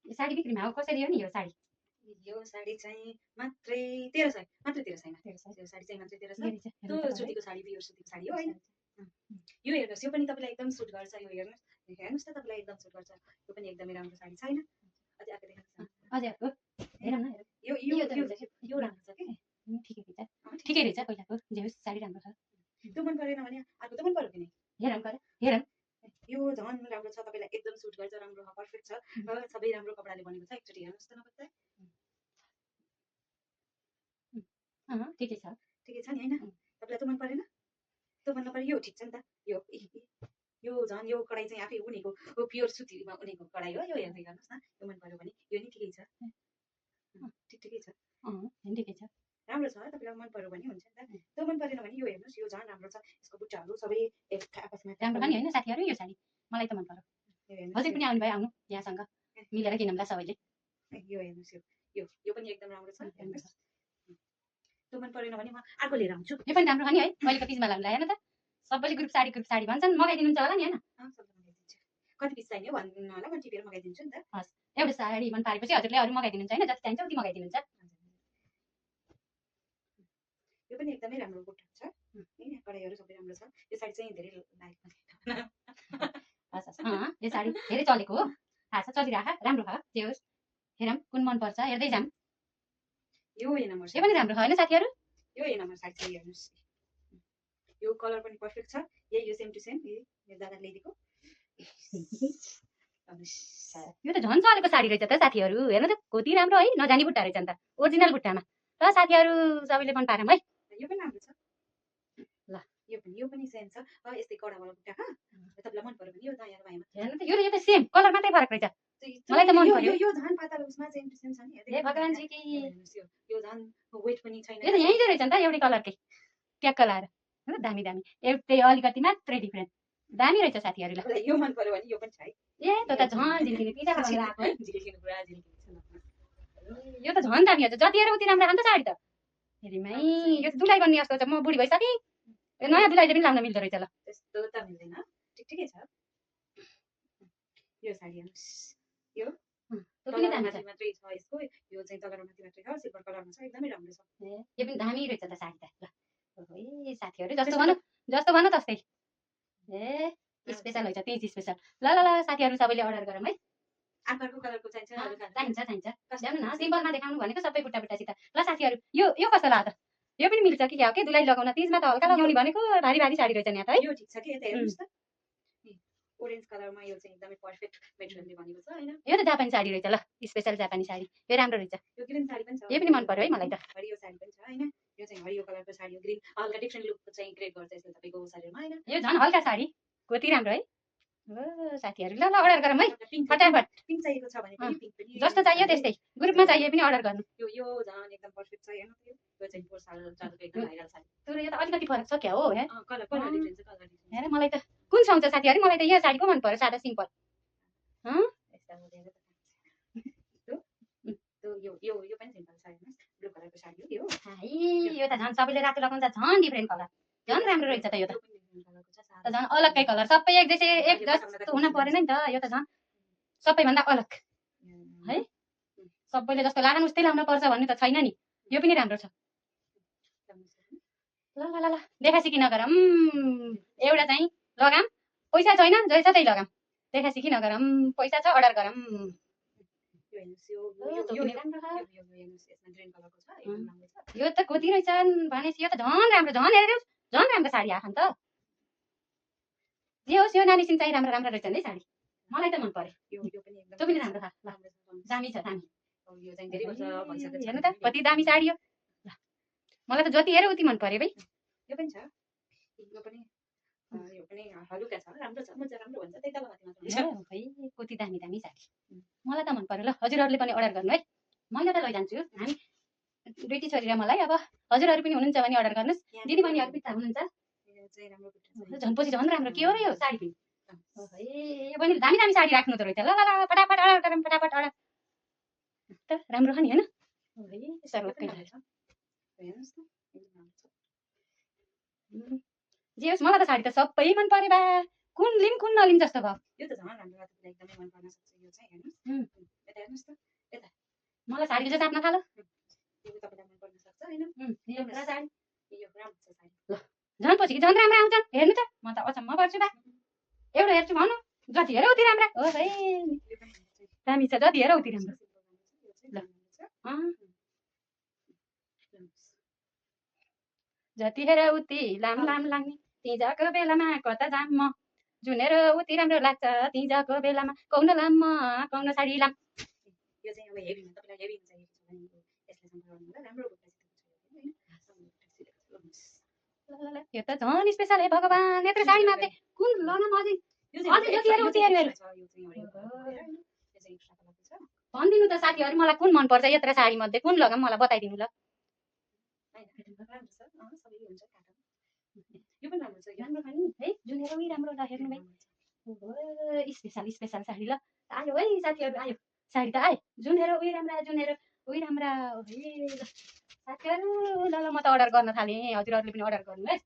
यो साडी बिक्रीमा हो कसरी हो नि यो साडी यो साडी चाहिँ मात्रै 1300 मात्रै 1300 मा यो साडी चाहिँ मात्रै 1300 त्यो सुतीको साडी प्योर सुतीको साडी हो हैन यो हेर्नुस् यो पनि तपाईलाई एकदम सुट गर्छ यो हेर्नुस् त तपाईलाई एकदम सुट गर्छ यो पनि एकदमै राम्रो साडी छ हैन अझै आके देखाउनुस् अझै हो हेरौँ न यो यो यो राम्रो छ के ठिकै रहेछ पहिलाको जे होस् साडी राम्रो छ त्यो मन परेन भने अर्को त मन पर्यो कि नि हेरौँ यो झन् राम्रो छ तपाईलाई एकदम सुट गर्छ राम्रो छ पर्फेक्ट छ सबै राम्रो कपडाले बनेको छ एकचोटी हेर्नुस् त नपत्ता ठिकै छ नि हैन तपाईलाई त मन परेन त्यो मन नपरे यो ठिक छ नि त यो झन् यो कडाई चाहिँ आफै उनेको प्योर सुतीमा उनेको कडाई हो यो हेर्दै गर्नुस् न यो मन पर्यो भने यो नि ठिकै छ ठिकै छ ठिकै छ राम्रो छ तपाईलाई मन पर्यो भने हुन्छ नि त त्यो मन परेन भने यो हेर्नुस् यो झन् राम्रो छ यसको बुट्टाहरू सबै आपसमा राम्रो पनि हैन साथीहरु यो साडी मलाई त मन पर्यो हजुर पनि आउनु भयो आउनु यहाँसँग मिलेर किनौँला सबैले यो हेर्नुस् यो पनि एकदम राम्रो छ हेर्नुस् त्यो मन परेन भने म अर्को लिएर आउँछु यो पनि राम्रो छ नि है मैले पिसमा लाउँला हेर्नु त सबैले ग्रुप साडी भन्छन् मगाइदिनुहुन्छ होला नि हैन कति पिस चाहियो भन्नु होला म टिपेर मगाइदिन्छु नि त हस् एउटा साडी मन पारेपछि हजुरले अरु मगाइदिनुहुन्छ हैन जति चाहिन्छ उति मगाइदिनुहुन्छ यो पनि एकदमै राम्रो बुट्टा छ हैन कडाईहरु सबै राम्रो छ यो साडी चाहिँ धेरै लाइक हस् यो साडी धेरै चलेको हो थाहा छ चलिराख राम्रो छ जे होस् हेरौँ कुन मन पर्छ हेर्दै जाम यो नम्बर यो पनि राम्रो छ हैन साथीहरु यो नम्बर साडी चाहिँ हेर्नुस् यो कलर पनि पर्फेक्ट छ यो सेम टु सेम यो दादाले ल्याइदिएको यो त झन् चलेको साडी रहेछ त साथीहरु हेर्नु त कति राम्रो है नजानी बुट्टा रहेछ नि त ओरिजिनल बुट्टामा ल साथीहरु सबैले मन पारम है यो पनि राम्रो छ ल यो पनि सेम छ यस्तै कडावाला बुट्टा ह तपाईलाई मन पर्यो भने यो दायाँ बायाँमा हेर्नु त यो त सेम कलर मात्रै फरक रहेछ मलाई त मन पर्यो यो झन् पातला उसमा सेम टु सेम छ नि हे भगवान जी की यो झन् वेट पनि छैन यो त यही रहेछ नि त एउटै कलरकै ट्याक्क लाएर हैन दामी एउटै अलिकति मात्रै डिफरेन्ट दामी रहेछ साथीहरुलाई यो मन पर्यो भने यो पनि छ है ए त्यो त झन् झिल्किने पिजा खाएर आको है झिल्किनु पुरा झिल्किन्छ यो त झन् दामी हुन्छ जति हेर उति राम्रो खान्छ साडी त हेरिमै यो दुलाई बन्ने जस्तो छ म बुढी भइसके नयाँ दुलाईले पनि लाउन मिल्दो रहेछ ल त्यस्तो त मिल्दैन ठिकै छ यो साडी हेर्नुस् यो पनि दामी छ मात्रै छ यसको यो चाहिँ तलमा माथि मात्रै छ सिल्भर कलरमा छ एकदमै राम्रो छ यो पनि दामी रहेछ त साडी त ल ओइ साथीहरु जस्तो भन तस्तै ए स्पेशल हुन्छ तेज स्पेशल ल ल ल साथीहरु सबैले अर्डर गरौँ है अर्को कलरको चाहिन्छ ल्याउनु न सिम्पलमा देखाउनु भनेको सबै बुट्टा बुट्टासित ल साथीहरु यो कस्तो लाग्छ यो पनि मिल्छ कि क्या हो के दुलाई लगाउन तीजमा त हल्का लगाउने भनेको भारी भारी साडी रहेछ नि त है यो ठिक छ के यता हेर्नुस् त ओरेन्ज कलरमा यो चाहिँ एकदमै पर्फेक्ट मेटेरियलले बनेको छ हैन यो त जापानी साडी रहेछ ल स्पेशल जापानी साडी यो राम्रो रहेछ यो ग्रीन साडी पनि छ यो पनि मन पर्यो है मलाई त हरियो साडी पनि छ हैन यो चाहिँ हरियो कलरको साडी हो ग्रीन हल्का डिफरेन्ट लुक चाहिँ क्रिएट गर्छ यसले तपाईको शरीरमा हैन यो झन् हल्का साडी कति राम्रो है ओ साथीहरु ल अर्डर गरौँ है फटाफट पिंक चाहिएको छ भने पनि पिंक पनि जस्तो चाहियो त्यस्तै ग्रुपमा चाहिए पनि अर्डर गर्नु यो झन् एकदम पर्फेक्ट छ हेर्नु यो चाहिँ 4 साल चालको एकदम भाइरल साडी तर यो त अलिकति फरक छ क्या हो हे कलर डिफरेन्स छ कलर डिफरेन्स हेर मलाई त कुन सुहाउँछ साथीहरु मलाई त यो साडी पो मन पर्यो सादा सिम्पल यो पनि सिम्पल छ हेर्नुस् ब्लू कलरको साडी हो यो हाइ यो त झन् सबैले रातो लगाउँछ झन् डिफरेन्ट कलर झन् राम्रो रहेछ त यो त झन् अलग्गै कलर सबै एक जस्तो हुन परेन नि त यो त झन् सबैभन्दा अलग है सबैले जस्तो लागान उस्तै लाउन पर्छ भन्ने त छैन नि यो पनि राम्रो छ ल ल ल देखा सिकी नगरौँ एउटा चाहिँ लगाम पैसा छैन जै छ त्यही लगाम देखा सिकी नगरौँ पैसा छ अर्डर गरौँ यो त कति रहेछन् भनेपछि यो त झन् राम्रो झन् हेरेर झन् राम्रो साडी आखन त जे होस् यो नानीसिन चाहिँ राम्रो राम्रो रहेछ नि साडी मलाई त मन पर्यो त्यो पनि राम्रो छ दामी छ दामी हेर्नु त कति दामी साडी हो मलाई त जति हेऱ्यो उति मन पर्यो भाइ यो पनि छ यो पनि हलुका छ राम्रो छ मजा राम्रो हुन्छ त्यही तलमाथि मात्र हुन्छ भाइ कति दामी दामी साडी मलाई त मन पर्यो ल हजुरहरूले पनि अर्डर गर्नु है मैले त लैजान्छु हामी बेटी छोरी र मलाई अब हजुरहरू पनि हुनुहुन्छ भने अर्डर गर्नुहोस् दिदी बहिनीहरू पनि हुनुहुन्छ झनपछि झन् राम्रो के हो र यो साडी पनि यो पनि दामी दामी साडी राख्नु त रहेछ ल ल फटाफट अर्डर गरौँ फटाफट अर्डर त राम्रो छ नि होइन जे होस् मलाई त साडी त सबै मन पर्यो बा कुन लिम कुन नलिम जस्तो भयो यो त झन् राम्रो एकदमै मन पर्न सक्छ यो चाहिँ हेर्नुस् यता हेर्नुस् मलाई साडीले चाहिँ चाप्न थाल्यो। यो तपाईँलाई मन पर्न सक्छ होइन यो पुरा साडी यो राम्रो छ साडी झन् पछि कि झन् राम्रो आउँछन् हेर्नु त म त अचम्म पर्छु बा एउटा हेर्छु भन्नु जति हेर उति राम्रा हो है यो पनि राम्रो छ दामी छ जति हेर उति राम्रो ल जति हेर उति लाम लाम लाग्ने तिजको बेलामा कता जाम म जुन हेर उति राम्रो लाग्छ तिजको बेलामा कौन लाम म कौन साडी लाम यो चाहिँ अब हेभीमा तपाईँलाई हेभी चाहिएको छ भने यसलाई सम्पर्क गर्नु राम्रो यो त झन् स्पेसल है भगवान यत्रो साडी मात्रै कुन ल न म अझै अझै जति हेर उति हेर भनिदिनु त साथीहरू मलाई कुन मनपर्छ यत्रो साडी मध्ये कुन लगाऊँ मलाई बताइदिनु ल यो पनि राम्रो छ राम्रो खानु है जुन हेर उही राम्रो ल हेर्नु भाइ स्पेसल स्पेसल साडी ल आयो है साथीहरू आयो साडी त आयो जुन हेर उही राम्रा जुन हेर उही राम्रा है साथीहरू ल ल म त अर्डर गर्न थालेँ हजुरहरूले पनि अर्डर गर्नु है